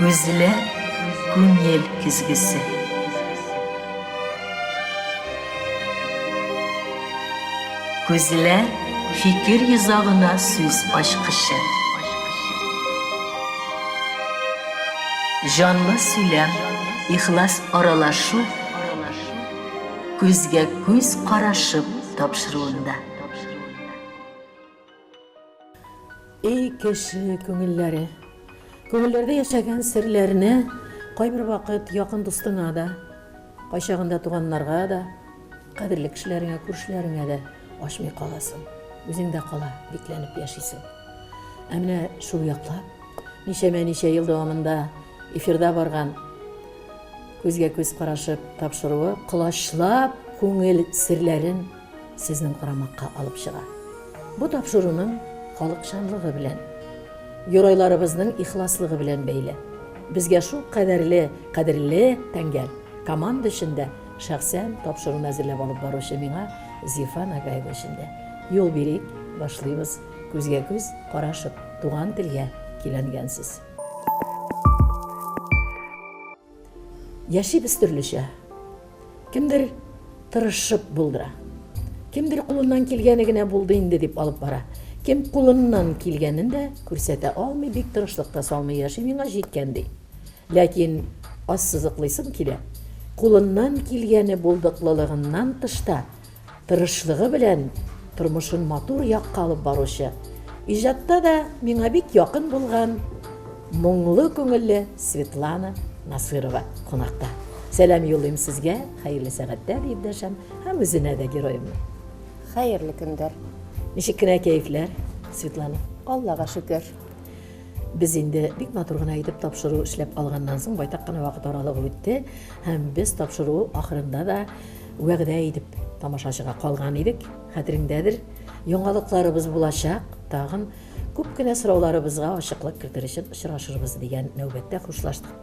Күзләр күңел көзгесе. Күзләр фикер йозагына сүз ачкычы. Җанлы сөйләм, ихлас аралашу күзгә күз карашып тапшыруында. Эй, кеше күңелләре! Күңелләрдә яшәгән серләрне кайбер вакыт якын дустыңа да, кайчагында туганнарга да, кадерле кешеләреңә, күршеләреңә дә ачмый каласың. Үзеңдә кала, бикләнеп яшисең. Ә менә шул яклап, ничәмә-ничә ел дәвамында эфирда барган күзгә күз карашып тапшыруы колачлап күңел серләрен сезнең карамакка алып чыга. Бу тапшыруның халыкчанлыгы белән, геройларыбызның ихласлыгы белән бәйле. Безгә шул кадәрле, кадерле тәңгәл команда өчен дә, шәхсән тапшыруны әзерләп алып баручы миңа Зифа Нагаева өчен дә. Юл бирик, башлыйбыз, күзгә күз карашып, туган телгә көйләнгәнсез. Яшибез төрлечә. Кемдер тырышып булдыра. Кемдер кулыннан килгәне генә булды инде дип алып бара. Кем кулыннан килгәнен дә күрсәтә алмый, бик тырышлык та салмый яши, миңа җиткән ди. Ләкин ассызыклыйсым килә, кулыннан килгәне булдыклылыгыннан тыш та, тырышлыгы белән тормышын матур якка алып баручы, иҗатта да миңа бик якын булган моңлы күңелле Светлана Насырова кунакта. Сәлам юллыйм сезгә, хәерле сәгатьтә диеп дәшәм һәм үзенә дә героемны. Хәерле көннәр. Ничек кенә кәефләр, Светлана? Аллага шөкер. Без инде бик матур гына итеп тапшыру эшләп алганнан соң байтак кына вакыт аралыгы үтте һәм без тапшыру ахырында да Вәгъдә итеп тамашачыга калган идек, хәтереңдәдер. Яңалыкларыбыз булачак, тагын күп кенә сорауларыбызга ачыклык кертер өчен очрашырбыз дигән нәүбәттә хушлаштык.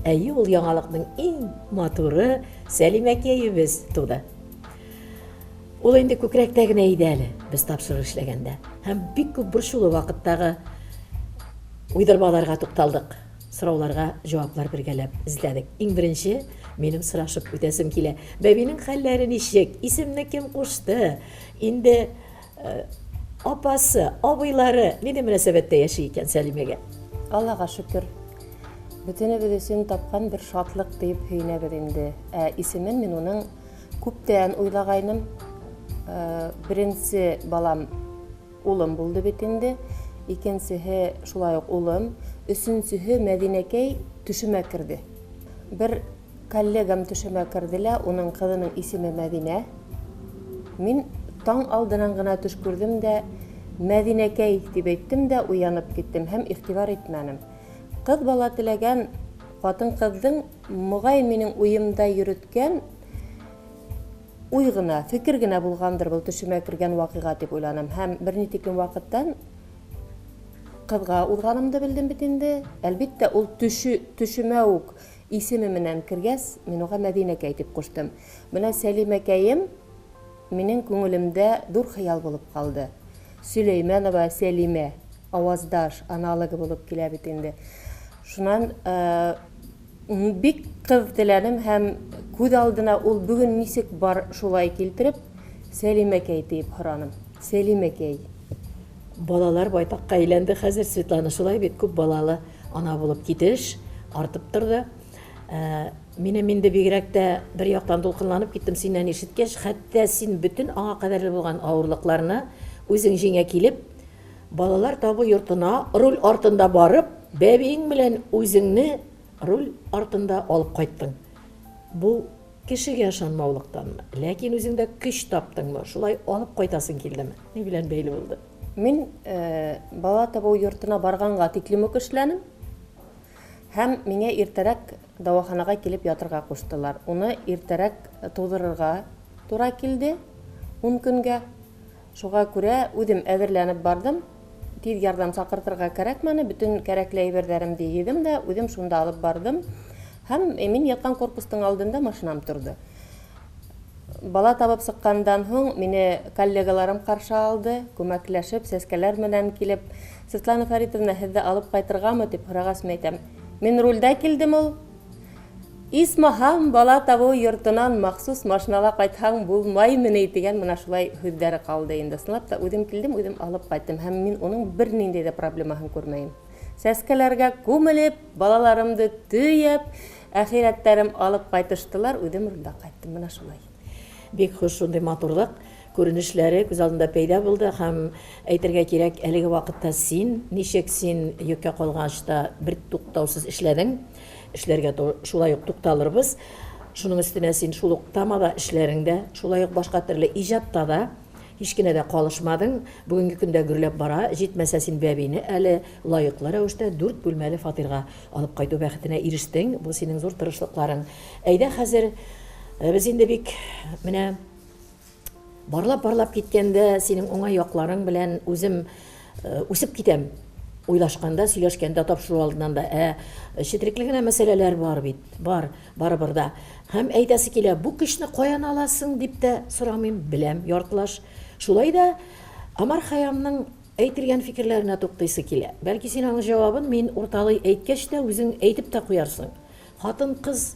Әйе, ул яңалыкның иң матуры Сәлимәкәебез туды. Ул инде күкрәктә генә иде әле, без тапшыру эшләгәндә. Һәм бик күп борчулы вакыттагы уйдырмаларга тукталдык. Сорауларга җаваплар бергәләп эзләдек. Иң беренче минем сорашып үтәсем килә. Бәбинең хәлләре ничек? Исемне кем кушты? Инде э, апасы, абыйлары нинди мөнәсәбәттә яши икән Сәлимәгә? Аллага шөкер. Бөтенебез өчен тапкан бер шатлык диеп һөенәбез инде. Ә исемен мин уның күптән уйлагайным. Э, беренче балам Улым булды бит инде. Икенчеһе шулай ук улым. Өченчеһе Мәдинәкәй төшемә керде. Бер коллегам төшемә керде лә, уның кызының исеме Мәдинә. Мин таң алдынан гына төш күрдем дә, Мәдинәкәй дип әйттем дә уянып киттем һәм игътибар итмәнем. Кыз бала теләгән хатын-кызның, мөгаен, минем уемда йөреткән Уй гына, фикер генә булгандыр был төшемә кергән вакыйга дип уйланам һәм берни тиклем вакыттан кызга узганымды белдем бит инде. Әлбиттә, ул төше, төшемә үк исеме менән кергәс, мин уга Мәдинәкәй дип куштым. Менә Сәлимәкәем минем күңелемдә зур хыял булып калды. Сөләймәнова Сәлимә, аваздаш, аналогы булып килә бит инде. Шуннан Бик кыз теләдем һәм күз алдына ул бүген ничек бар шулай килтереп, Сәлимәкәй диеп һораным. Сәлимәкәй. Балалар байтакка әйләнде хәзер, Светлана, шулай бит, күп балалы ана булып китеш артып торды. Ә, минем инде бигрәк тә бер яктан дулкынланып киттем синнән ишеткәч, хәтта син бөтен аңа кадәрле булган авырлыкларны үзең җиңә килеп, Балалар табу йортына руль артында барып, бәбиең белән үзеңне руль артында алып кайттың. Бу кешегә ышанмаулыктанмы, ләкин үзеңдә көч таптыңмы, шулай алып кайтасың килдеме? Ни белән бәйле булды? Мин бала табу йортына барганга тиклем үк эшләнем. Һәм миңа иртәрәк дәваханага килеп ятырга куштылар. Уны иртәрәк тудырырга тура килде, ун көнгә. Шуга күрә үзем әзерләнеп бардым. Тиз ярдәм чакыртырга кәрәкмәне, бөтен кәрәкле әйберләремде җыйдым да, үзем шунда алып бардым. Һәм мин яткан корпустың алдында машинам торды. Бала табып чыкканнан һуң мине коллегаларым каршы алды, күмәкләшеп, сәскәләр менән килеп, Светлана Фәритовна, һеҙҙе алып ҡайтырғамы, дип һорагач, мин әйтәм, Мин рульдә килдем ул. Исмаһам, бала табу йортынан махсус машинала кайтһаң булмаймыни дигән менә шулай һүҙҙәре ҡалды инде. Ысынлап та үҙем килдем, үҙем алып ҡайттым һәм мин уның бер ниндәй ҙә проблемаһын күрмәйем. Сәскәләргә күмелеп, балаларымды төйәп, әхирәттәрем алып кайтыштылар, үзем рульдә кайттым. Менә шулай. Бик хуш шундый матурлык күренешләре күз алдында пәйда булды һәм әйтергә кирәк, әлеге вакытта син, ничек син йөккә калгач та бер туктаусыз эшләдең, эшләргә шулай ук тукталырбыз. Шуның өстенә син шул ук тамада эшләреңдә, шулай ук башка төрле иҗатта да Һич кенә дә калышмадың, бүгенге көндә гөрләп бара, җитмәсә син бәбине әле лаеклы рәвештә дүрт бүлмәле фатирга алып кайту бәхетенә ирештең, бу синең зур тырышлыкларың. Әйдә хәзер без инде бик менә барлап-барлап киткәндә синең уңай якларың белән үзем үсеп китәм. Уйлашканда, сөйләшкәндә, тапшыру алдыннан да, ә четерекле генә мәсьәләләр бар бит, бар. Барыбер да. Һәм әйтәсе килә, бу көчне каян аласың, дип тә сорамыйм, беләм, яртылаш. Шулай да Омар Хәйямның әйтелгән фикерләренә туктыйсы килә. Бәлки син аның җавабын мин урталый әйткәч тә үзең әйтеп тә куярсың. Хатын-кыз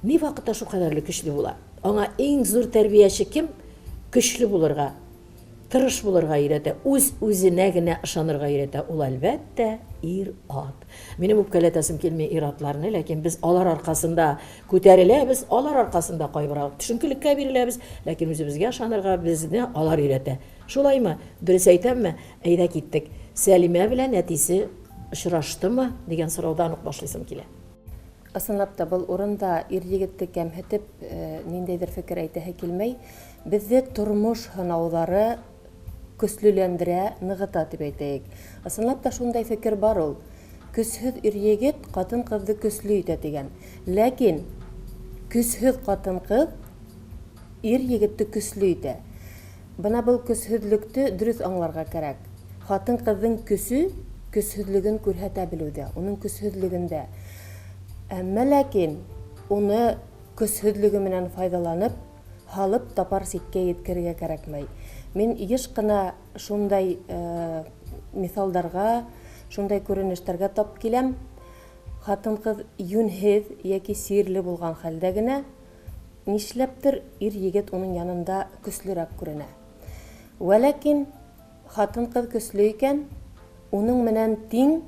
ни вакытта шулкадәрле көчле була? Аңа иң зур тәрбияче кем? Көчле булырга, Тырыш булырга өйрәтә, үз-үзенә генә ышанырга өйрәтә. Ул, әлбәттә, ир-ат. Минем үпкәләтәсем килми ир-атларны, ләкин без алар аркасында күтәреләбез, алар аркасында кайбер төшенкелеккә биреләбез, ләкин үзебезгә ышанырга безне алар өйрәтә. Шулаймы? Дөрес әйтәмме? Әйдә киттек. Сәлимә белән әтисе очраштымы? дигән сораудан ук башлыйсым килә. Ысынлап та, был урында ир-егетте кәмһетеп, ниндәйдер фикер әйтәһе килмәй. Безне тормыш һынаулары көслеләндерә, ныгыта дип әйтәек. Ысынлап та шундай фикер бар ул. Көсһез ир-егет катын-кызны көсле итә дигән. Ләкин көсһез катын-кыз ир-егетте көсле итә. Бына был көсһөҙлөктө дөрөҫ аңларға кәрәк. Хатын-ҡыҙҙың көсө көсһөҙлөгөн күрһәтә белеүҙә, уның көсһөҙлөгөндә. Әммә ләкин уны көсһөҙлөгө менән файҙаланып, һалып тапар сиккә еткерергә кәрәкмәй. Мин еш ҡына шундай миҫалдарға, шундай күренештәргә тап киләм. Хатын-ҡыҙ йүнһеҙ йәки сирле булған хәлдә генә Нишләптер ир-егет уның янында көслерәк күренә. Вәләкин хатын-кыз көсле икән, уның менән тиң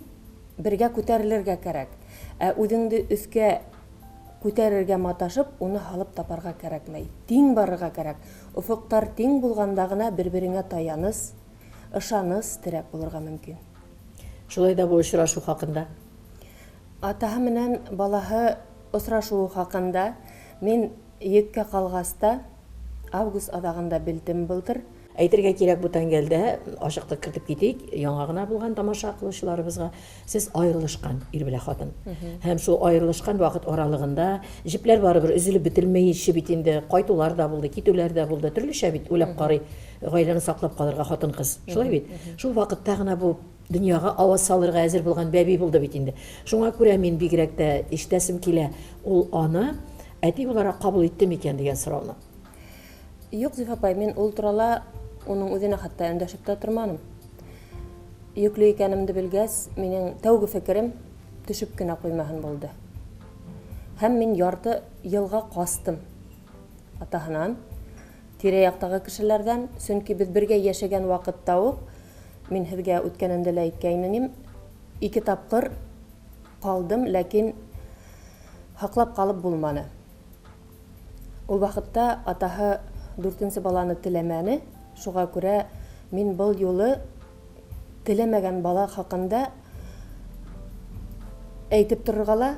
бергә күтәрелергә кәрәк. Ә үзеңде өскә күтәрергә маташып, уны һалып тапарга кәрәкмәй. Тиң барырга кәрәк. Офыктар тиң булганда гына бер-береңә таяныс, ышаныс, терәк булырга мөмкин. Шулай да бу очрашу хакында. Атаһы менән балаһы осрашуы хакында мин йөккә калгас та, август азагында белдем былтыр. Әйтергә кирәк, бу тәңгәлдә ачыклык кертеп китик, яңа гына булган тамаша кылучыларыбызга, сез аерылышкан ир белән хатын. Һәм шул аерылышкан вакыт аралыгында җепләр барыбер өзелеп бетелмәенче бит инде, кайтулар да булды, китүләр дә булды, төрлечә бит уйлап карый гаиләне саклап калырга хатын-кыз. Шулай бит? Шул вакытта гына бу Дөньяга аваз салырга әзер булган бәби булды бит инде. Шуңа күрә мин бигрәк тә ишетәсем килә, ул аны әти буларак кабул итте микән дигән сорауны. Юк, Зифа апай, мин ул турала уның үзенә хәтта эндәшеп тә торманым. Йөкле икәнемде белгәс, минең тәүге фикерем төшеп кенә куймаһын булды. Һәм мин ярты елга кастым атаһынан, тирә-яктагы кешеләрдән, чөнки без бергә яшәгән вакытта ук Мин һеҙгә үткәнемдә лә әйткәйнем, ике тапҡыр ҡалдым, ләкин һаҡлап ҡалып булманы. Ул ваҡытта атаһы дүртенсе баланы теләмәне, шуға күрә мин был юлы теләмәгән бала хаҡында әйтеп торорға ла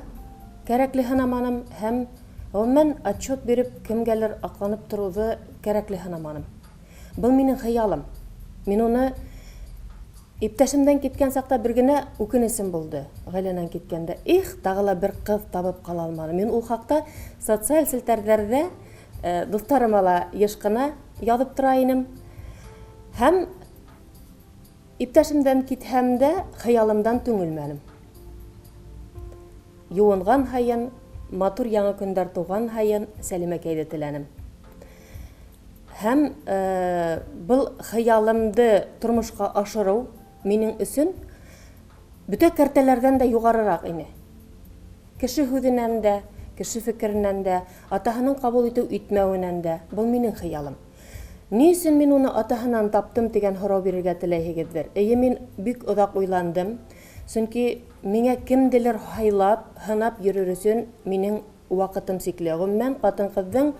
кәрәкле һанаманым һәм гомумән отчет биреп кемгәлер аҡланып тороуҙы кәрәкле һанаманым. Был минең хыялым. Мин уны иптәшемдән киткән чакта бер генә үкенечем булды. Гаиләнән киткәндә, их, тагы ла бер кыз табып кала алмадым. Мин ул хакта социаль челтәрләрдә э, дусларыма ла еш кына язып тора инем. Һәм иптәшемдән китһәм дә, хыялымдан түңелмәдем. Юынган һаен, матур яңа көннәр туган һаен Сәлимәкәйне теләнем. Һәм был хыялымды тормышка ашыру минең өчен бөтә кәртәләрдән дә югарырак ине. Кеше һүҙенән дә, кеше фекеренән дә, атаһының ҡабул итеү-итмәүенән дә. Был минең хыялым. Ни өсөн мин уны атаһынан таптым дигән һорау бирергә теләйһегеҙҙер. Эйе, мин бик оҙаҡ уйландым. Сөнки миңә кемделер һайлап, һынап йөрөр өсөн минең ваҡытым сикле. Ғөмүмән, ҡатын-ҡыҙҙың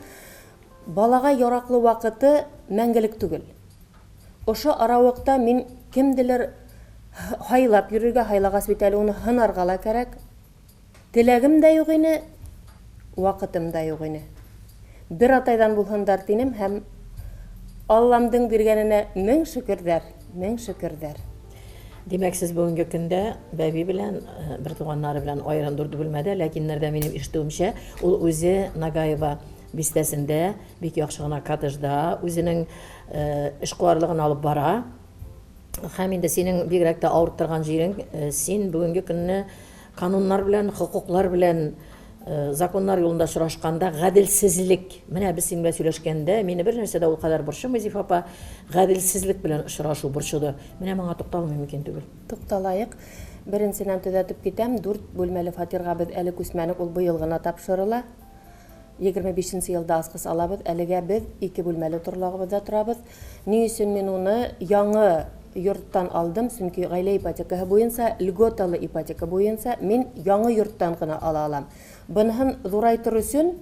балаға яраҡлы ваҡыты мәңгелек түгел. Ошо арауыҡта мин кемделер һайлап йөрөргә, һайлағас бит әле уны һынарға ла кәрәк. Теләгем дә юҡ ине, ваҡытым да юҡ ине. Бер атайҙан булһындар тинем һәм Алламдың биргәненә мең шөкөрҙәр, мең шөкөрҙәр. Димәк, сез бүгенге көндә бәби белән, бер туганнары белән аерым дүрт бүлмәдә, ләкиннәрдә минем ишетүемчә, ул үзе Нагаева бистәсендә бик яхшы гына коттеджда үзенең эшкуарлыгын алып бара. Һәм инде синең бигрәк тә авырттырган җирең, син бүгенге көнне кануннар белән, хокуклар белән, законнар юлында очрашканда гаделсезлек. Менә без синең белән сөйләшкәндә, мине бер нәрсә дә ул кадәр борчымый, Зифа апа, гаделсезлек белән очрашу борчыды. Менә моңа тукталмый мөмкин түгел. Тукталаек. Беренченнән төзәтеп китәм, дүрт бүлмәле фатирга без әле күчмәнек, ул быел гына тапшырыла. 25 нче елда аскыс алабыз. Әлегә без ике бүлмәле торлагыбызда торабыз. Ни өчен мин уны яңы йорттан алдым? Чөнки гаилә ипотекаһы буенча, льготалы ипотека буенча мин яңы йорттан гына ала алам. Быныһын зурайтыр өчен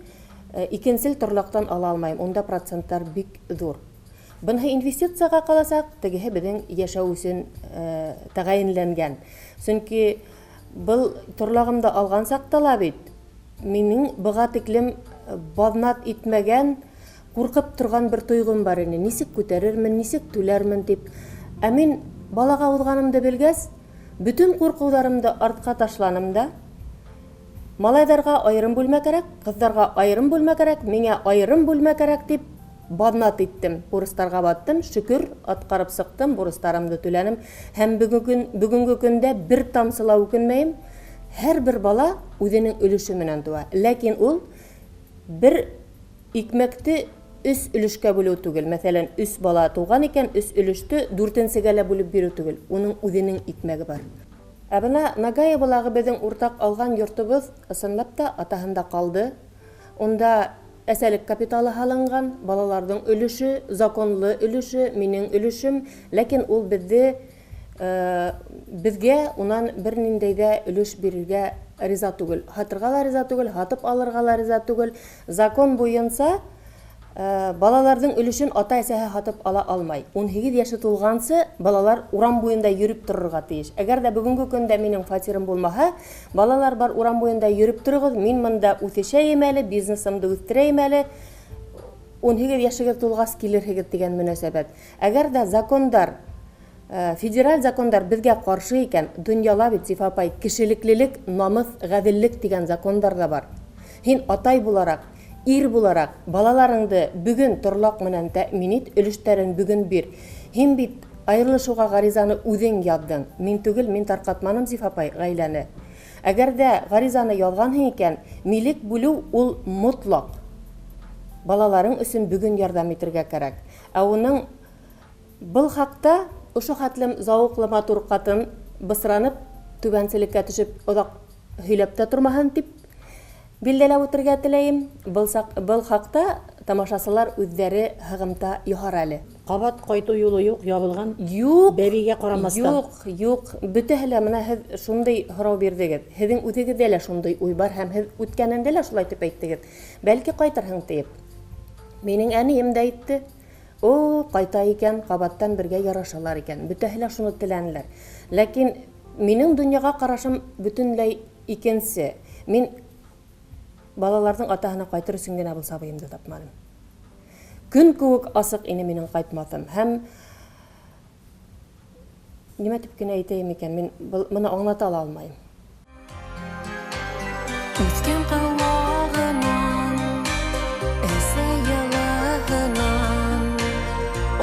икенчел торлактан ала алмыйм, унда процентлар бик зур. Быныһы инвестициягә каласак, тегеһе безнең яшәү өчен тәгаенләнгән. Чөнки был торлагымда алган чакта ла бит Минең быга тиклем базнат итмәгән, куркып торган бер тойгым бар ине, ничек күтәрермен, ничек түләрмен дип. Ә мин балага узганымды белгәч, бөтен куркуларымды артка ташланым да, малайдарга аерым бүлмә кәрәк, кызларга аерым бүлмә кәрәк, миңа аерым бүлмә кәрәк дип базнат иттем. Бурысларга баттым, шөкер, аткарып чыктым, бурысларымды түләнем һәм бүгенге көндә бер тамчы ла үкенмәем. Һәрбер бала үзенең өлеше менән туа. Ләкин ул бер икмәкте өч өлешкә бүлү түгел. Мәсәлән, өч бала туган икән, өч өлеште дүртенчегә лә бүлеп бирү түгел. Уның үзенең икмәге бар. Ә менә Нагаеволагы безнең уртак алган йортыбыз, ысынлап та, атаһында калды. Унда әсәлек капиталы һалынган, балаларның өлеше, законлы өлеше, минең өлешем. Ләкин ул безде Безгә унан берниндәй дә өлеш бирергә риза түгел. Һатырга ла риза түгел, һатып алырга ла риза түгел. Закон буенча балаларның өлешен ата-әсәһе һатып ала алмай. 18 яше тулганчы балалар урам буенда йөреп торырга тиеш. Әгәр дә бүгенге көндә минем фатирым булмаһа, балалар бар урам буенда йөреп торыгыз, мин монда үсешәем әле, бизнесымды үстерәем әле, 18 яшегез тулгач килерһегез дигән мөнәсәбәт. Әгәр дә закондар, федераль закондар безгә каршы икән, дөньяла бит, Зифа апай, кешелеклелек, намус, гаделлек дигән закондар да бар. Һин атай буларак, ир буларак, балаларыңды бүген торлак менән тәэмин ит, өлештәрен бүген бир. Һин бит аерылышуга гаризаны үзең яздың. Мин түгел, мин таркатманым, Зифа апай, гаиләне. Әгәр дә гаризаны язганһың икән, милек бүлү ул мотлак. Балаларың өчен бүген ярдәм итергә кәрәк. Ә уның был хакта ошо хәтлем зауыклы матур катын бысранып, түбәнчелеккә төшеп озак һөйләп тә тормаһын дип билдәләп үтергә теләем. Был сак, был хакта тамашасылар үзләре һыгымта яһар әле. Кабат кайту юлы юк, ябылган. Юк. Бәбигә карамастан. Юк, юк. Бөтәһе лә менә һеҙ шундый һорау бирҙегеҙ. Һеҙҙең үҙегеҙҙә лә шундый уй бар һәм һеҙ үткәнендә лә шулай дип әйттегеҙ. Бәлки кайтырһың диеп. Минең әнием дә әйтте. О, кайта икән, кабаттан бергә ярашалар икән. Бөтәһе лә шуны теләнеләр. Ләкин минең дөньяга карашым бөтенләй икенче. Мин балаларның атаһына кайтыр өчен генә был сабыемды тапмадым. Көн кеүек асык ине минең кайтмаҫым. Һәм нимә дип кенә әйтәйем икән, мин моны аңлата ала алмайым. Үҫкән ҡыуағынан, әсә йылыһынан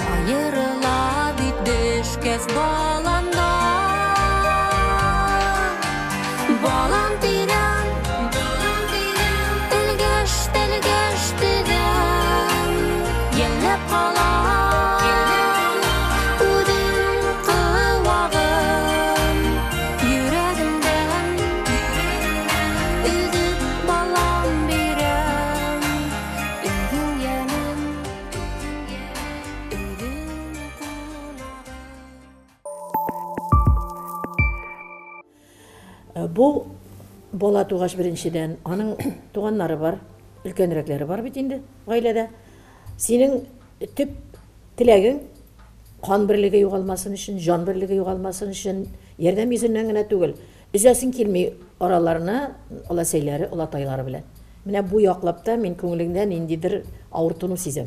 айырыла бит бешкәс баландан. Балан тирән, телгәш, телгәш, тегән, йәлләп ҡала үҙен ҡыуағын. Йөрәгемдән. Бу бала тугач, беренчедән, аның туганнары бар, өлкәнрәкләре бар бит инде гаиләдә. Синең төп теләгең кан берлеге югалмасын өчен, җан берлеге югалмасын өчен, ярдәм йөзеннән генә түгел, өзәсең килми араларны оләсәйләре, олатайлары белән. Менә бу яклап та мин күңелеңдә ниндидер авыртыну сизәм.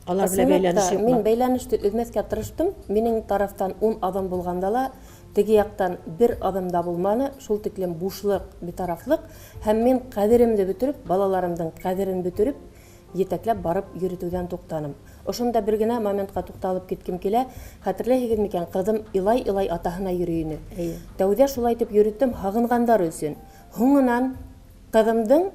Алар белән бәйләнеш юкмы? Мин бәйләнешне өзмәскә тырыштым. Минем тарафтан ун адым булганда ла, теге яктан бер адым да булманы, шул тиклем бушлык, битарафлык. Һәм мин кадеремне бетереп, балаларымның кадерен бетереп, җитәкләп барып йөретүдән туктаным. Ошында бер генә моментка тукталып киткем килә. Хәтерләйһегез микән, кызым илай-илай атаһына йөри ине. Әйе. Тәүдә шулай итеп йөреттем, һагынгандары өчен. Һуңынан кызымдың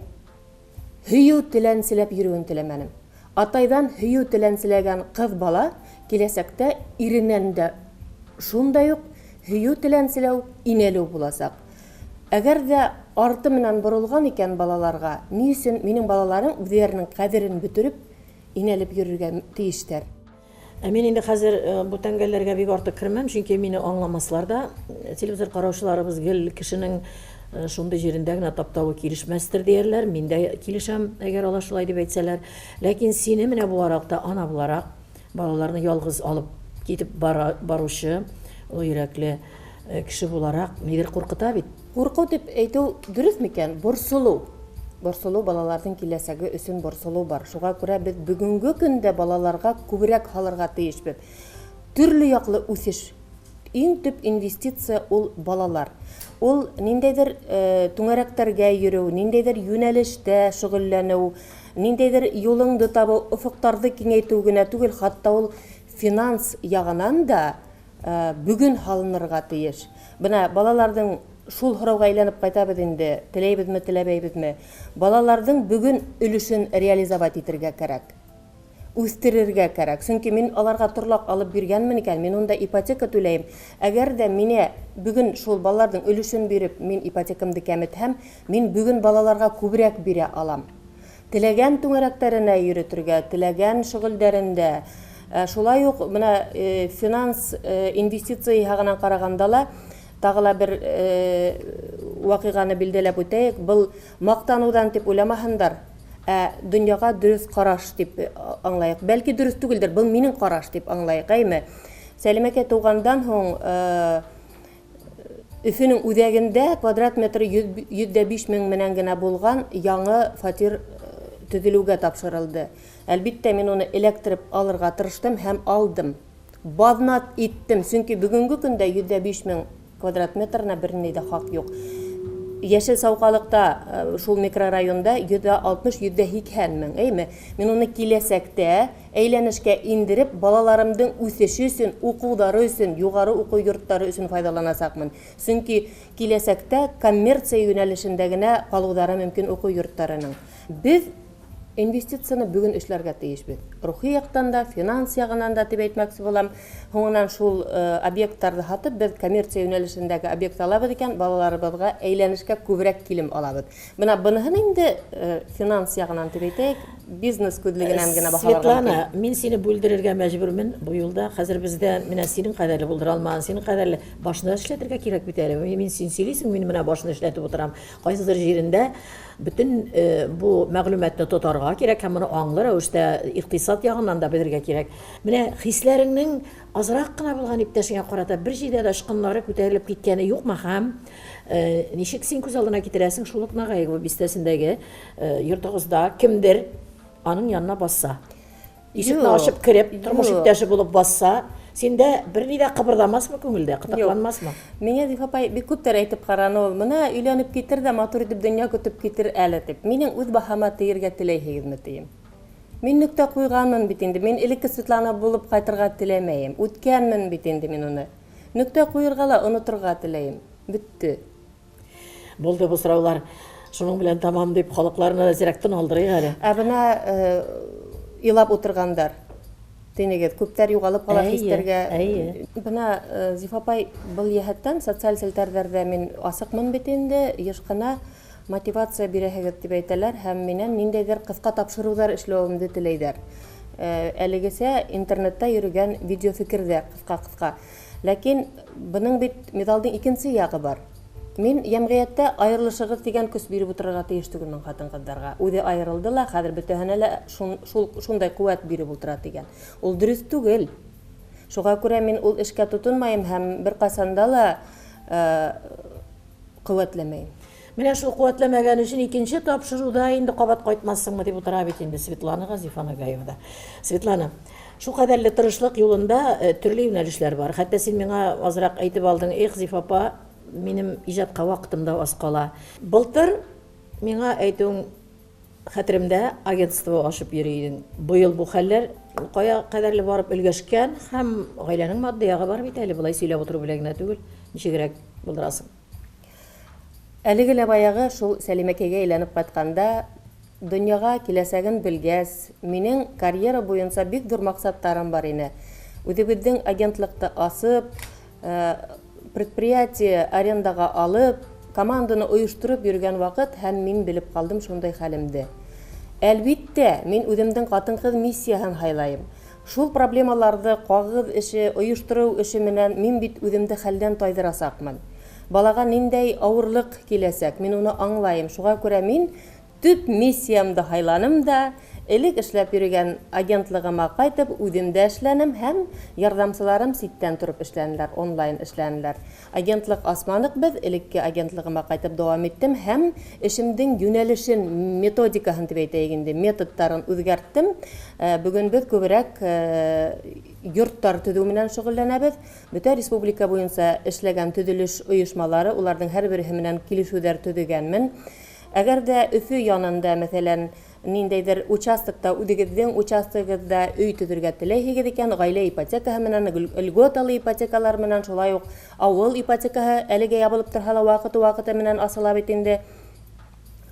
һөю теләнселәп йөрүен теләмәнем. Атайдан һөю теләнселәгән кыз бала киләчәктә иреннән дә шундай ук һөю теләнселәү, инәлү булачак. Әгәр дә арты менән борылган икән балаларга, ни өчен минем балаларым үзләренең кадерен бетереп, инәлеп йөрергә тиештәр? Ә мин инде хәзер бу тәңгәлләргә бик артык кермәм, чөнки мине аңламаслар да. Телевизор караучыларыбыз гел кешенең шундый җирендә генә таптавы килешмәстер диярләр. Мин дә килешәм, әгәр алар шулай дип әйтсәләр. Ләкин сине менә бу аракта ана буларак, балаларны ялгыз алып китеп бара, баручы олы йөрәкле кеше буларак нидер куркыта бит. Курку дип әйтү дөрес микән? Борсылу. Борсылу, балаларның киләчәге өчен борсылу бар. Шуңа күрә без бүгенге көндә балаларга күбрәк һалырга тиешбез. Төрле яклы үсеш. Иң төп инвестиция ул балалар. Ул ниндәйдер түңәрәктәргә йөрү, ниндәйдер юнәлештә шөгыльләнү, ниндәйдер юлыңды табу, офыктарды киңәйтү генә түгел, хатта ул финанс ягынан да бүген һалынырга тиеш. Менә балаларның шул һорауга әйләнеп кайтабыз инде, теләйбезме, теләмәйбезме. Балаларның бүген өлешен реализовать итергә кәрәк. Үстерергә кәрәк. Чөнки мин аларга торлак алып биргәнмен икән, мин монда ипотека түләйм. Әгәр дә мине бүген шул балаларның өлешен биреп, мин ипотекамны кәметһәм, мин бүген балаларга күбрәк бирә алам. Теләгән түңәрәкләренә йөретергә, теләгән шөгыльдәрендә. Шулай ук менә финанс инвестиция ягынан караганда ла тагы ла бер вакыйганы билдәләп үтәек. Был мактанудан дип уйламаһындар, ә дөньяга дөрес караш дип аңлаек. Бәлки дөрес түгелдер, был минем караш дип аңлаек, әйме? Сәлим әкәй тугандан һуң Өфенең үзәгендә квадрат метры 105 мең менән генә булган яңы фатир төзелүгә тапшырылды. Әлбиттә, мин аны эләктереп алырга тырыштым һәм алдым. Базнат иттем, чөнки бүгенге көндә 105 мең квадрат метрына бернинди дә хак юк. Яшел Саукалыкта, шул микрорайонда 160-180 мең, әйме? Мин аны киләчәктә Әйләнешкә индереп, балаларымдың үсеше өчен, укулары өчен, югары уку йортлары өчен файдаланачакмын. Чөнки киләчәктә коммерция юнәлешендә генә калулары мөмкин уку йортларының. Без инвестицияне бүген эшләргә тиешбез. Рухи яктан да, финанс ягыннан да дип әйтмәкче булам. Һуңыннан шул объектларны һатып, без коммерция юнәлешендәге объект алабыз икән, балаларыбызга әйләнешкә күбрәк килем алабыз. Менә быныһын инде финанс ягыннан дип әйтәек, бизнес күзлегеннән генә баһаларга Светлана, мин сине бүлдерергә мәҗбүрмен бу юлда. Хәзер бездә менә синең кадәрле булдыра алмаган, синең кадәрле башны эшләтергә кирәк бит әле. Мин син сөйлисең, мин менә башны эшләтеп утырам. Кайсыдыр җирендә бөтен бу мәгълүматны тотарга кирәк һәм моны аңлы рәвештә икътисад ягыннан да белергә кирәк. Менә хисләреңнең азрак кына булган иптәшеңә карата бер җирдә дә очкыннары күтәрелеп киткәне юкмы һәм Ничек син күз алдына китерәсең, шул ук Нагаево бистәсендәге йортыгызда кемдер аның янына басса, ишекне ачып кереп, тормыш иптәше булып басса, синдә берни дә кыбырдамасмы күңелдә, кытыкланмасмы? Миңа Зифа апай бик күптән әйтеп караны ул, менә өйләнеп китер дә матур итеп дөнья көтеп китер әле дип. Минем үз баһама тиергә теләйһегезме дием. Мин нөктә куйганмын бит инде, мин элекке Светлана булып кайтырга теләмәем. Үткәнмен бит инде мин аны. Нөктә куерга ла онытырга теләем. Бетте. Булды бу сораулар. Шуның белән тәмам дип, халыкларны да әзрәк тын алдырыйк әле. Ә менә елап утыргандар, тинегез, күптәр югалып кала хисләргә. Әйе. Менә Зифа апай, был җәһәттән социаль челтәрләрдә мин асыкмын бит инде, еш кына Мотивация бирәһегез дип әйтәләр һәм миннән ниндәйдер кыска тапшырулар эшләвемне теләйдәр. Әлегесә интернетта йөргән видеофикердә кыска-кыска. Ләкин бының бит медалдың икенче ягы бар. Мин җәмгыятьтә аерылышыгыз дигән көч биреп утырырга тиеш түгелмен хатын-кызларга. Үзе аерылды ла, хәзер бөтәһенә лә шул шундай куәт биреп утыра дигән. Ул дөрес түгел. Шуга күрә мин ул эшкә тотынмаем һәм беркайчанда ла куәтләмәем. Менә шул куәтләмәгән өчен икенче тапшыруда инде кабат кайтмассыңмы дип утыра бит инде Светлана Газифа Нагаева да. Светлана, шул кадәрле тырышлык юлында э, төрле юнәлешләр бар. Хәтта син миңа азрак әйтеп алдың, эх, Зифа апа, минем иҗатка вакытым да аз кала. Былтыр миңа әйтүең хәтеремдә, агентство ачып йөри идең. Быел бу хәлләр кая кадәрле барып өлгәшкән һәм гаиләнең матди ягы бар бит әле, болай сөйләп утыру белән генә түгел, ничегрәк булдырасың? Әлеге лә баягы шул Сәлимәкәйгә әйләнеп кайтканда, дөньяга киләсәген белгәс, минең карьера буенча бик зур максаттарым бар ине. Үзебезнең агентлыкты асып, предприятие арендага алып, команданы оештырып йөргән вакыт һәм мин белеп калдым шундый хәлемде. Әлбиттә, мин үземнең хатын-кыз миссияһен һайлаем. Шул проблемаларды кагыз эше, оештыру эше менән мин бит үземде хәлдән тайдырасакмын. Балага ниндәй авырлык киләсәк, мин уны аңлаем. Шуга күрә мин төп миссиямде һайланым да, элек эшләп йөрегән агентлыгыма кайтып, үзем дә эшләнем һәм ярдәмчыларым читтән торып эшләнеләр, онлайн эшләнеләр. Агентлык асманык без, элекке агентлыгыма кайтып дәвам иттем һәм эшемдең юнәлешен, методикаһын дип әйтәек инде, методтарын үзгәрттем. Бүген без күбрәк йорттар төзү менән шөгыльләнәбез. Бөтә республика буенча эшләгән төзелеш оешмалары, уларның һәрберһе менән килешүләр төзегәнмен. Әгәр дә Өфе янында, мәсәлән, Ниндәйдер участокта, үзегезнең участогыгызда өй төзергә теләйһегез икән, гаилә ипотекаһы менән, льготалы ипотекалар менән, шулай ук авыл ипотекаһы әлегә ябылып торһа ла, вакыты-вакыты менән асыла бит инде.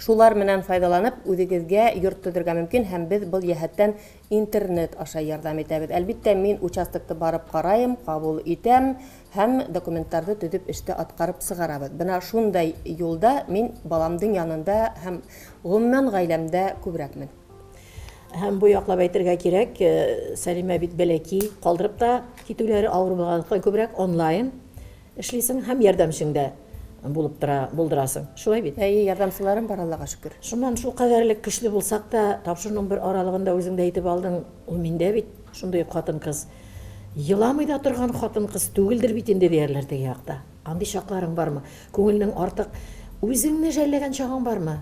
Шулар менән файдаланып, үзегезгә йорт төзергә мөмкин һәм без был җәһәттән интернет аша ярдәм итәбез. Әлбиттә, мин участокты барып караем, кабул итәм, Һәм документларны төзеп эштә аткарып чыгарабыз. Менә шундай юлда мин баламдың янында һәм гомумән гаиләмдә күбрәкмен. Һәм бу яклап әйтергә кирәк, Сәлимә бит бәләки, калдырып та китүләре авыр булганлыктан күбрәк онлайн эшлисең һәм ярдәмчең дә булып тора, булдырасың. Шулай бит? Әйе, ярдәмчеләрем бар, Аллага шөкер. Шуннан шулкадәрле көчле булсак та, тапшыруның бер аралыгында үзең дә әйтеп алдың, ул миндә бит шундый хатын-кыз. Еламый да торган хатын-кыз түгелдер бит инде, диярләр теге якта. Андый чакларың бармы? Күңелнең артык үзеңне жәлләгән чагың бармы?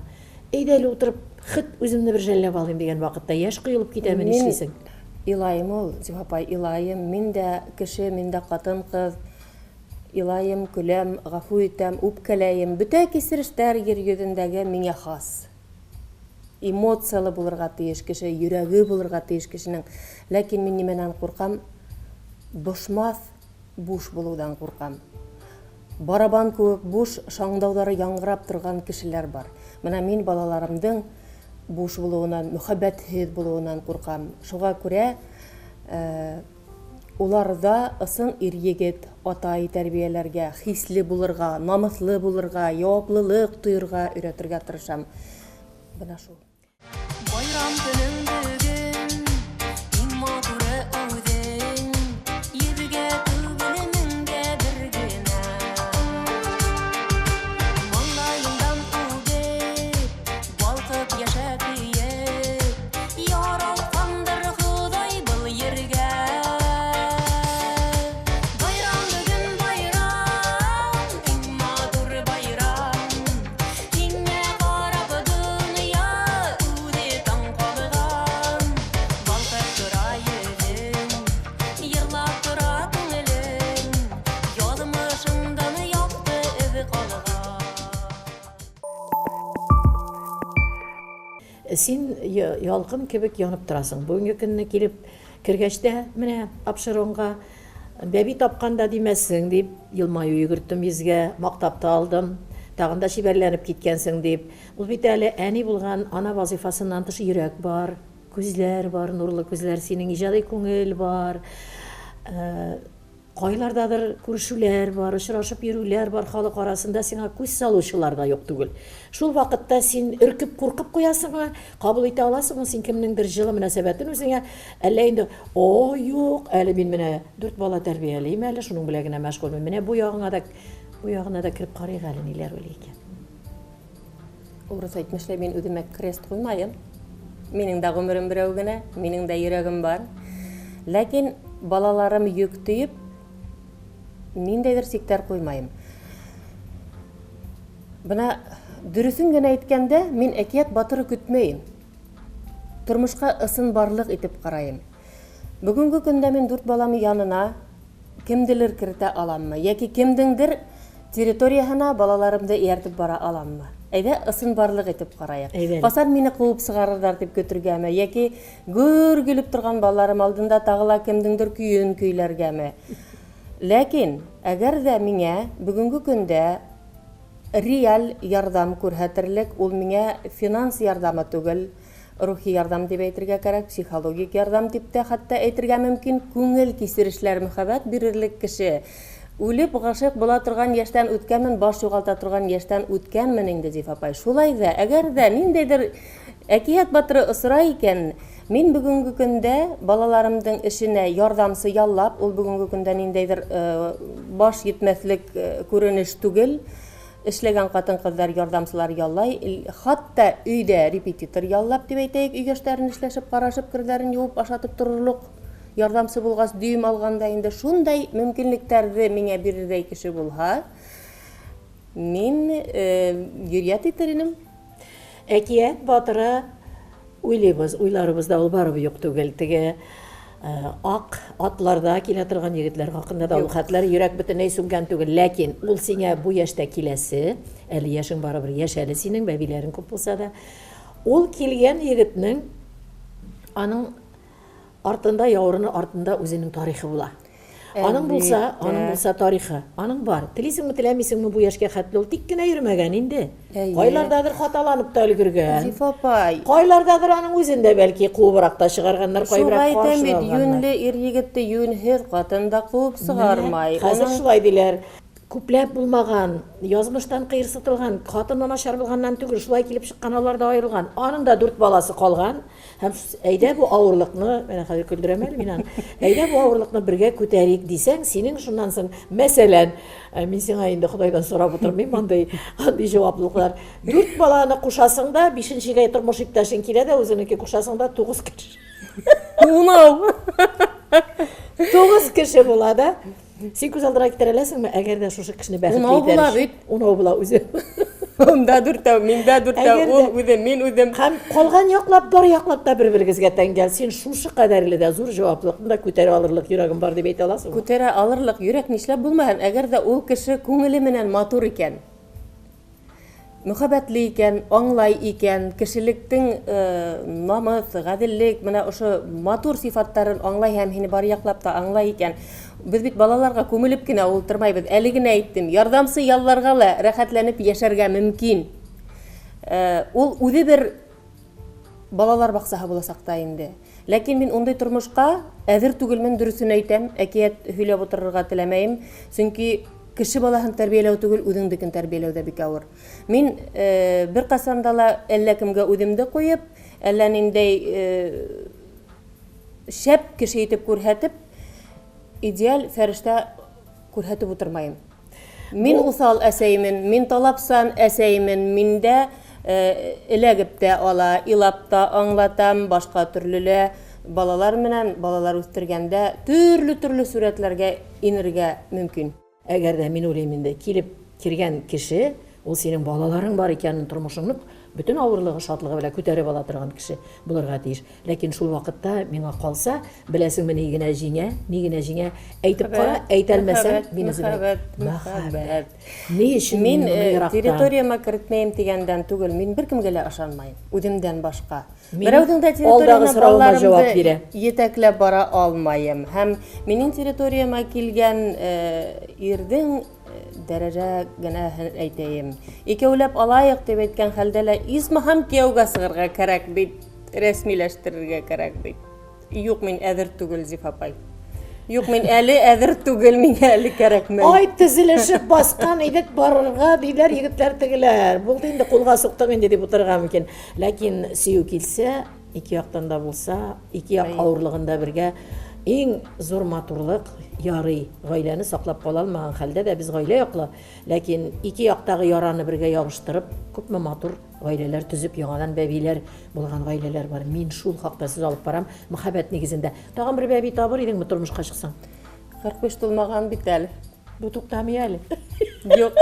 Әйдә әле утырып, хет үземне бер жәлләп алыйм дигән вакытта яшь коелып китәме, нишлисең? Мин илаем ул, Зифа апай, илаем. Мин дә кеше, мин дә хатын-кыз. Илаем, көләм, гафу итәм, үпкәләем. Бөтә кичерешләр җир йөзендәге миңа хас. Эмоцияле булырга тиеш кеше, йөрәге булырга тиеш кешенең. Ләкин мин нимәдән куркам? Бошмас буш булудан куркам. Барабан кебек буш шаңдаулары яңгырап торган кешеләр бар. Менә мин балаларымның буш булуыннан, мөхәббәтсез булуыннан куркам. Шуңа күрә э, уларда ысын ир-егет, атай тәрбияләргә, хисле булырга, намуслы булырга, яваплылык тоерга өйрәтергә тырышам. Менә шул. Байрам көнең бүген, иң матуры үзең, Йөзгә түгел меңгә бер генә. Маңгаеңнан үбеп, балкып яшә көеп, Яралткандыр Ходай был ергә. Байрам бүген байрам, иң матур байрам. Сиңа карап дөнья үзе таң калган. Балкып тора йөзең, җырлап тора күңелең, Язмышыңдан якты эз калган. Син ялкын кебек янып торасың. Бүгенге көнне килеп кергәч тә, менә Апшеронга бәби тапкан да димәссең, дип елмаю йөгерттем йөзгә, мактап та алдым. Тагын да чибәрләнеп киткәнсең, дип. Ул бит әле әни булган ана вазыйфасыннан тыш йөрәк бар, күзләр бар, нурлы күзләр, синең иҗади күңел бар. Кайлардадыр күрешүләр бар, очрашып йөрүләр бар, халык арасында сиңа күз салучылар да юк түгел. Шул вакытта син өркеп, куркып куясыңмы, кабул итә аласыңмы син кемнеңдер җылы мөнәсәбәтен үзеңә, әллә инде, О, юк, әле мин менә дүрт бала тәрбиялим әле, шуның белән генә мәшгульмен, менә бу ягыңа да. Бу ягына да кереп карыйк әле, ниләр уйлый икән. Урыс әйтмешли, мин үземә крест куймаем. Минем дә гомерем берәү генә, минем дә йөрәгем бар. Ләкин балаларым йөк диеп, ниндәйдер сиктәр куймаем. Менә дөресен генә әйткәндә, мин әкият батыры көтмәем. Тормышка ысын барлык итеп караем. Бүгенге көндә мин дүрт балам янына кемделер кертә аламмы яки кемдеңдер территорияһына балаларымды ияртеп бара аламмы? Әйдә, ысын барлык итеп караек. Әйдә. Касан мине куып чыгарырдар дип көтергәме яки гөр килеп торган балаларым алдында тагы ла кемдеңдер көен көйләргәме? Ләкин, әгәр дә миңа бүгенге көндә реаль ярдәм күрһәтерлек, ул миңа финанс ярдәме түгел, Рухи ярдәм дип әйтергә кәрәк, психологик ярдәм дип тә хәтта әйтергә мөмкин. Күңел кичерешләр, мөхәббәт бирерлек кеше. Үлеп гашыйк була торган яшьтән үткәнмен, баш югалта торган яшьтән үткәнмен инде, Зифа апай. Шулай да, әгәр дә ниндәйдер әкият батыры осрай икән, мин бүгенге көндә балаларымның эшенә ярдәмче яллап, ул бүгенге көндә ниндәйдер баш йөтмәслек күренеш түгел, Эшләгән хатын-кызлар ярдәмчылар яллай, хатта өйдә репетитор яллап дип әйтәек, өй эшләрен эшләшеп, карашып, керләрен юып, ашатып торырлык ярдәмче булгач, дөем алганда инде шундай мөмкинлекләрне миңа бирердәй кеше булһа, мин йөрьят итер инем. Әкият батыры Уйлыйбыз, уйларыбызда ул барыбер юк түгел. Теге ак атларда килә торган егетләр хакында да ул хәтләр йөрәк бөтенләй сүнгән түгел. Ләкин ул сиңа бу яшьтә киләсе, әле яшең барыбер яшь әле синең, бәбиләрең күп булса да. Ул килгән егетнең аның Артында, яурыны артында үзенең тарихы була. Аның булса, аның булса тарихы. Аның бар. Телисеңме, теләмисеңме, бу яшькә хәтле ул тик кенә йөрмәгән инде. Кайлардадыр хаталанып та өлгергән. Зифа апай. Кайлардадыр аның үзен дә бәлки куыбрак та чыгарганнар, кайберәк каршы алганнар. Юньле ир-егетте юньһез катын да куып чыгармай. Хәзер шулай диләр. Күпләп булмаган, язмыштан кыерсытылган, хатыны начар булганнан түгел, шулай килеп чыккан, алар да аерылган. Аның да дүрт баласы калган. Һәм әйдә бу авырлыкны, менә хәзер көлдерәм әле мин аны. Әйдә бу авырлыкны бергә күтәрик дисәң, синең шуннан соң, мәсәлән, э, мин сиңа инде Ходайдан сорап утырмыйм андый андый җаваплылыклар. Дүрт баланы кушасың да, бишенчегә тормыш иптәшең килә дә, үзеңнеке кушасың да, тугыз кеше. Унау. Тугыз кеше була да. Син күз алдына китерә аласыңмы, әгәр дә шушы кешене бәхетле Унау итәр була өчен? бит. Унау була үзе. Унда дүртәү, миндә дүртәү, Әгәр ул дә- үзе, мин үзем. Һәм калган яклап, бар яклап та бер-берегезгә тәңгәл. Син шушы кадәрле дә зур җаваплылыкны да күтәрә алырлык йөрәгем бар дип әйтә аласыңмы? Күтәрә алырлык йөрәк нишләп булмасын, әгәр дә ул кеше күңеле менән матур икән. Мөхәббәтле икән, аңлай икән, кешелектең намыс, гаделлек, менә ошо матур сыйфатларын аңлай һәм һине бар яклап та аңлай икән. Без бит балаларга күмелеп кенә ултырмайбыз. Әле генә әйттем, ярдәмсез ялларга ла рәхәтләнеп яшәргә мөмкин. Ул үзе бер балалар бакчаһы булачак та инде. Ләкин мин ундый тормышка әзер түгелмен, дөресен әйтәм, әкият һөйләп утырырга теләмәем. Чөнки кеше балаһын тәрбияләү түгел, үзеңдекен тәрбияләү дә бик авыр. Мин беркайчан да ла әллә кемгә үземде куеп, әллә ниндәй шәп кеше итеп күрһәтеп, идеаль фәрештә күрһәтеп утырмаем. Мин усал әсәймен, мин талапсан әсәймен, миндә эләгеп тә ала, илап та аңлатам, башка төрле лә балалар менән балалар үстергәндә төрле-төрле сурәтләргә инергә мөмкин. Әгәр дә, мин уйлыйм инде, килеп кергән кеше, ул синең балаларың бар икәнен, тормышыңны бөтен авырлыгы, шатлыгы белән күтәреп ала торган кеше булырга тиеш. Ләкин шул вакытта миңа калса, беләсеңме, ни генә җиңә, ни генә җиңә, әйтеп кара, әйтәлмәсәң, мин үзем Мәхәббәт, мәхәббәт. Ни өчен мин моны э, ерактан? Территорияма кертмәем дигәндән түгел, мин беркемгә лә ышанмыйм, үземдән башка. Берәүнең дә территорияма балаларымны етәкләп бара алмаем. Һәм минем территорияма килгән э, ирдең Дәрәҗә генә әйтәем. Икәүләп алаек дип әйткән хәлдә лә исмахам кияүгә чыгарга кәрәк бит, рәсмиләштерергә кәрәк бит. Юк, мин әзер түгел, Зифа апай. Юк, мин әле әзер түгел, миңа әле кәрәкмәй. Ай, тезелешеп баскан идек барырга, диләр егетләр тегеләр. Булды инде, кулга суктың инде дип утырырга мөмкин. Ләкин сөю килсә, Ике яктан да булса, ике як авырлыгында бергә иң зур матурлык, Ярый, гаиләне саклап кала алмаган хәлдә дә без гаилә яклы, ләкин ике яктагы яраны бергә ябыштырып, күпме матур гаиләләр төзеп, яңадан бәбиләр булган гаиләләр бар. Мин шул хакта сүз алып барам, мәхәббәт нигезендә. Тагын бер бәби табыр идеңме тормышка чыксаң? 45 тулмаган бит әле. Бу туктамый әле. Юк,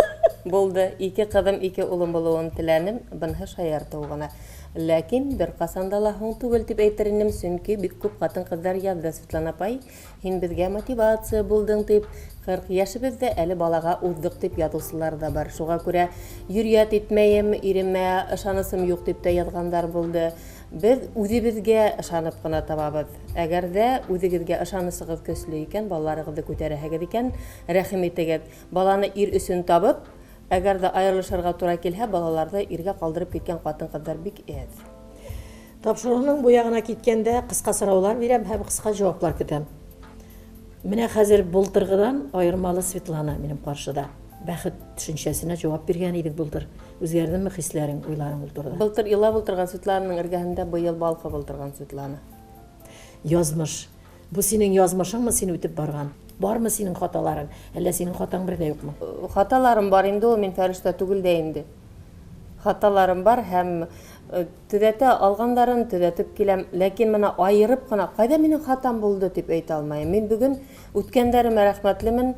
булды. Ике кызым, ике улым булуын теләнем. Бынһы шаярту гына. Ләкин беркасан да ла һуң түгел дип әйтер инем, чөнки бик күп хатын-кызлар язды, Светлана апай, һин безгә мотивация булдың дип, 40 яшебездә әле балага уздык дип язучылар да бар. Шуңа күрә йөрьят итмәем, иремә ышанысым юк дип тә язганнар булды. Без үзебезгә ышанып кына табабыз. Әгәр дә үзегезгә ышанычыгыз көчле икән, балаларыгызны күтәрәһегез икән, рәхим итегез. Баланы ир өчен табып, әгәр дә аерылышырга тура килһә, балаларны иргә калдырып киткән хатын-кызлар бик әз. Тапшыруның бу ягына киткәндә кыска сораулар бирәм һәм кыска җаваплар көтәм. Менә хәзер былтыргыдан аермалы Светлана минем каршыда. Бәхет төшенчәсенә җавап биргән идек былтыр. Үзгәрдеме хисләрең, уйларың ул турыда? Былтыр елап утырган Светлананың эргәһендә быел балкып утырган Светлана. Язмыш. Бу синең язмышыңмы син үтеп барган? Бармы синең хаталарың? Әллә синең хатаң бер дә юкмы? Хаталарым бар инде ул, мин фәрештә түгел дә инде. Хаталарым бар һәм төзәтә алганнарын төзәтеп киләм. Ләкин менә аерып кына, кайда минем хатам булды дип әйтә алмыйм. Мин бүген үткәннәремә рәхмәтлемен.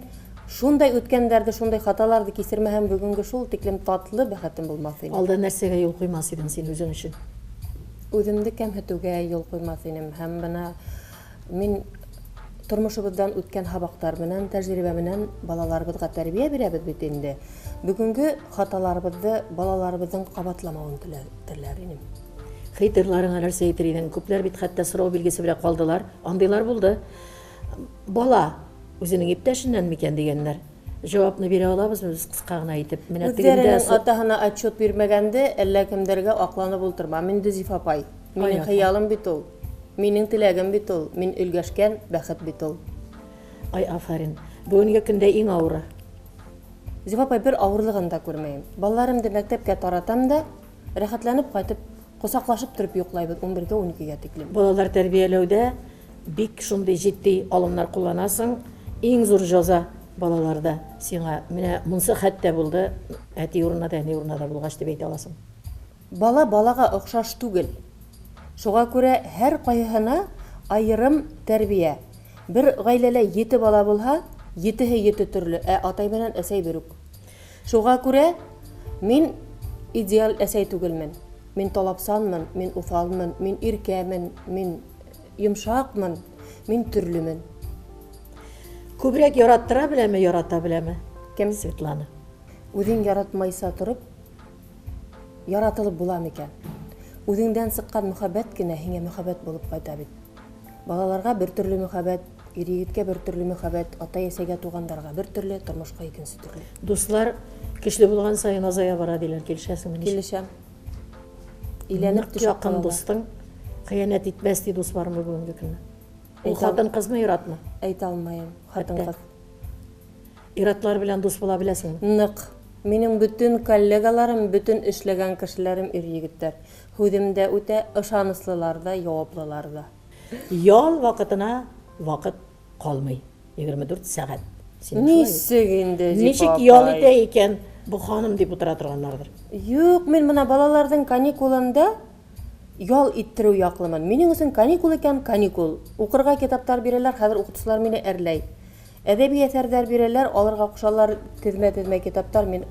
Шундай үткәннәрде, шундай хаталарны кичермәһәм, бүгенге шул тиклем татлы бәхетем булмас иде. Алда нәрсәгә юл куймас идең син үзең өчен? Үземне кәмһетүгә юл куймас идем. Һәм менә мин тормышыбыздан үткән һабаклар белән, тәҗрибә белән балаларыбызга тәрбия бирәбез бит инде. Бүгенге хаталарыбызны балаларыбызның кабатламавын теләр идем. Хейтерларыңа нәрсә әйтер идең? Күпләр бит хәтта сорау билгесе белән калдылар. Андыйлар булды. Бала үзенең иптәшеннән микән дигәннәр. Җавапны бирә алабызмы без кыска гына итеп? Менә тегендә Үзләренең атаһына отчет бирмәгәндә, әллә кемдәргә акланып утырма. Мин Зифа апай. Минем хыялым бит ул. Минем теләгем бит ул. Мин өлгәшкән бәхет бит ул. Ай, афәрин. Бүгенге көндә иң авыры. Зифа апай, бер авырлыгын да күрмәем. Балаларымны мәктәпкә таратам да, рәхәтләнеп кайтып, кочаклашып торып йоклайбыз 11-гә, 12-гә тиклем. Балалар тәрбияләүдә бик шундый җитди алымнар кулланасың. Иң зур җаза балаларда сиңа. Менә монсы хәтта булды, әти урынына да, әни урынына да булгач дип әйтә аласың. Бала балага охшаш түгел. Шуңа күрә һәр кайһына аерым тәрбия. Бер гаиләлә ете бала булһа, етеһе ете төрле, ә атай белән әсәй бер үк. Шуңа күрә мин идеаль әсәй түгелмен. Мин талапсанмын, мин уфалмын, мин иркәмен, мин йомшакмын, мин төрлемен. Күбрәк яраттыра беләме, ярата беләме? Кем? Светлана. Үзең яратмайса торып, яратылып була микән? Үзеңдән сыккан мөхәббәт кенә һиңә мөхәббәт булып кайта бит. Балаларга бер төрле мөхәббәт, ир-егеткә бер төрле мөхәббәт, атай-әсәйгә, туганнарга бер төрле, тормышка икенче төрле. Дуслар көчле булган саен азая бара диләр, килешәсеңме? Килешәм. Иләнеп төшеп якын дустың хыянәт итмәс ди дус бармы бүгенге көндә? Ул хатын-кызмы, ир-атмы? Әйтә алмыйм, хатын-кыз. Ир-атлар белән дус була беләсеңме? Нык. Минем бөтен коллегаларым, бөтен эшләгән кешеләрем ир-егетләр. Һүзем дә үтә, ышанычлылар да, яваплылар да. Ял вакытына вакыт калмый. 24 сәгать. Ничек инде, Зифа Ничек ял итә икән бу ханым дип утыра торганнардыр. Юк, мин менә балаларның каникулында ял иттерү яклымын. Минем өчен каникул икән, каникул. Укырга китаплар бирәләр, хәзер укытучылар мине әрләй. Әдәби әсәрләр бирәләр, алырга кушалар, тезмә-тезмә китаплар, мин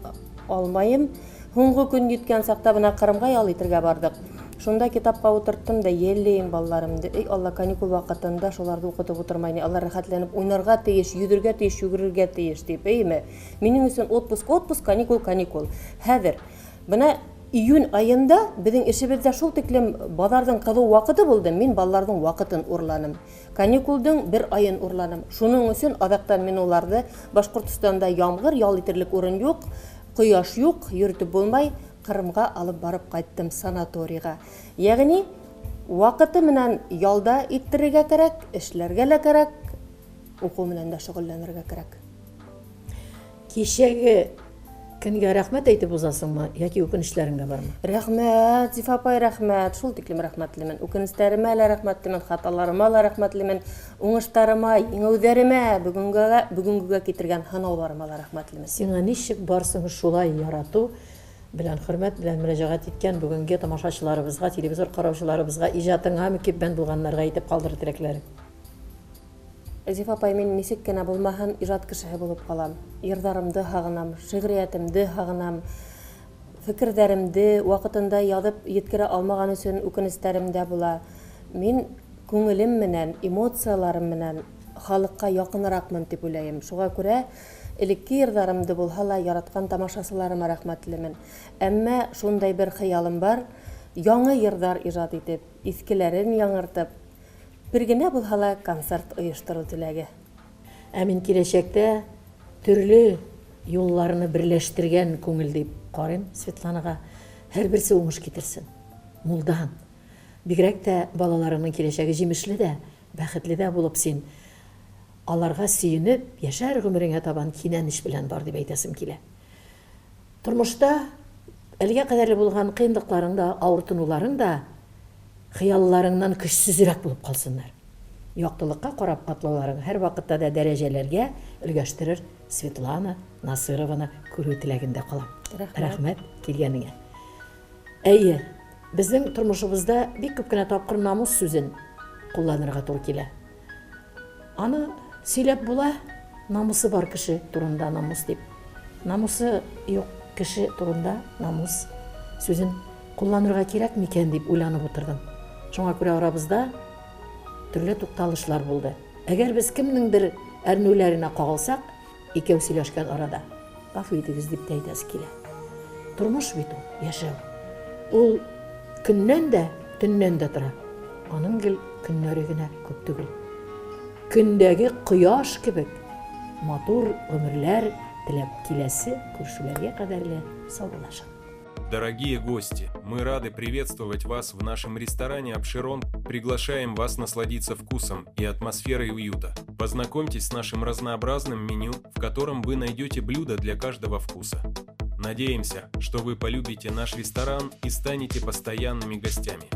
алмаем. Һуңгы көн йиткән чакта менә Кырымга ял итергә бардык. Шунда китапка утырттым да, еллыйм балаларымны. Эй, Алла, каникул вакытында шуларны укытып утырмай ни, алар рәхәтләнеп уйнарга тиеш, йөзергә тиеш, йөгерергә тиеш дип, әйеме? Минем өчен отпуск, отпуск, каникул, каникул. Хәзер, менә июнь аенда безнең эшебездә шул тиклем базарның кызу вакыты булды, мин балаларның вакытын урланым. Каникулдың бер аен урланым. Шуның өчен азактан мин уларды Башкортстанда ямгыр, ял итерлек урын юк, кояш юк, йөртеп булмай, Кырымга алып барып кайттым санаторийга. Ягъни вакыты менән ял да иттерергә кәрәк, эшләргә лә кәрәк, уку менән дә шөгыльләнергә кәрәк. Кичәге. Көнгә рәхмәт әйтеп узасыңмы яки үкенечләрең дә бармы? Рәхмәт, Зифа апай, рәхмәт. Шул тиклем рәхмәтлемен. Үкенечләремә лә рәхмәтлемен, хаталарыма ла рәхмәтлемен, уңыштарыма, җиңүләремә, бүгенгегә, бүгенгегә китергән һынауларыма ла рәхмәтлемен. Сиңа ничек барсың шулай ярату белән, хөрмәт белән мөрәҗәгать иткән бүгенге тамашачыларыбызга, телевизор караучыларыбызга, иҗатыңа мөкиббән булганнарга әйтеп калдыр теләкләрең. Зифа апай, мин ничек кенә булмаһын, ижат кешеһе булып калам. Йырдарымды һагынам, шигъриятемде һагынам, фикерҙәремде ваҡытында яҙып еткерә алмаған өсөн үкенестәрем дә була. Мин күңелем менән, эмоцияларым менән халыҡҡа яҡыныраҡмын тип уйлайым. Шуға күрә элекке йырҙарымды булһа ла яратҡан тамашасыларыма рәхмәтлемен. Әммә шундай бер хыялым бар: яңы йырҙар ижад итеп, иҫкеләрен яңыртып, бер генә булһа ла концерт ойоштороу теләге. Ә мин киләчәктә төрле юлларны берләштергән күңел дип карыйм Светланага. Һәрберсе уңыш китерсен. Мулдан. Бигрәк тә балаларыңның киләчәге җимешле дә, бәхетле дә булып син аларга сөенеп, яшәр гомереңә табан кинәнеш белән бар дип әйтәсем килә. Тормышта әлегә кадәрле булган кыенлыкларың да, авыртынуларың да хыялларыңнан көчсезрәк булып калсыннар. Яктылыкка карап атлауларың һәр вакытта да дәрәҗәләргә өлгәштерер Светлана Насырованы күрү теләгендә калам. Рәхмәт. Рәхмәт килгәнеңә. Әйе, безнең тормышыбызда бик күп кенә тапкыр намус сүзен кулланырга туры килә. Аны сөйләп була, намусы бар кеше турында намус дип. Намусы юк кеше турында намус сүзен кулланырга кирәк микән дип уйланып утырдым. Шуңа күрә арабызда төрле тукталышлар булды. Әгәр без кемнеңдер әрнүләренә кагылсак, икәү сөйләшкән арада гафу итегез дип тә әйтәсе килә. Тормыш бит ул, яшәү. Ул көннән дә, төннән дә тора. Аның гел көннәре генә күп түгел. Көндәге кояш кебек матур гомерләр теләп киләсе күрешүләргә кадәрле саубуллашам. Дорогие гости, мы рады приветствовать вас в нашем ресторане «Апшерон». Приглашаем вас насладиться вкусом и атмосферой уюта. Познакомьтесь с нашим разнообразным меню, в котором вы найдете блюда для каждого вкуса. Надеемся, что вы полюбите наш ресторан и станете постоянными гостями.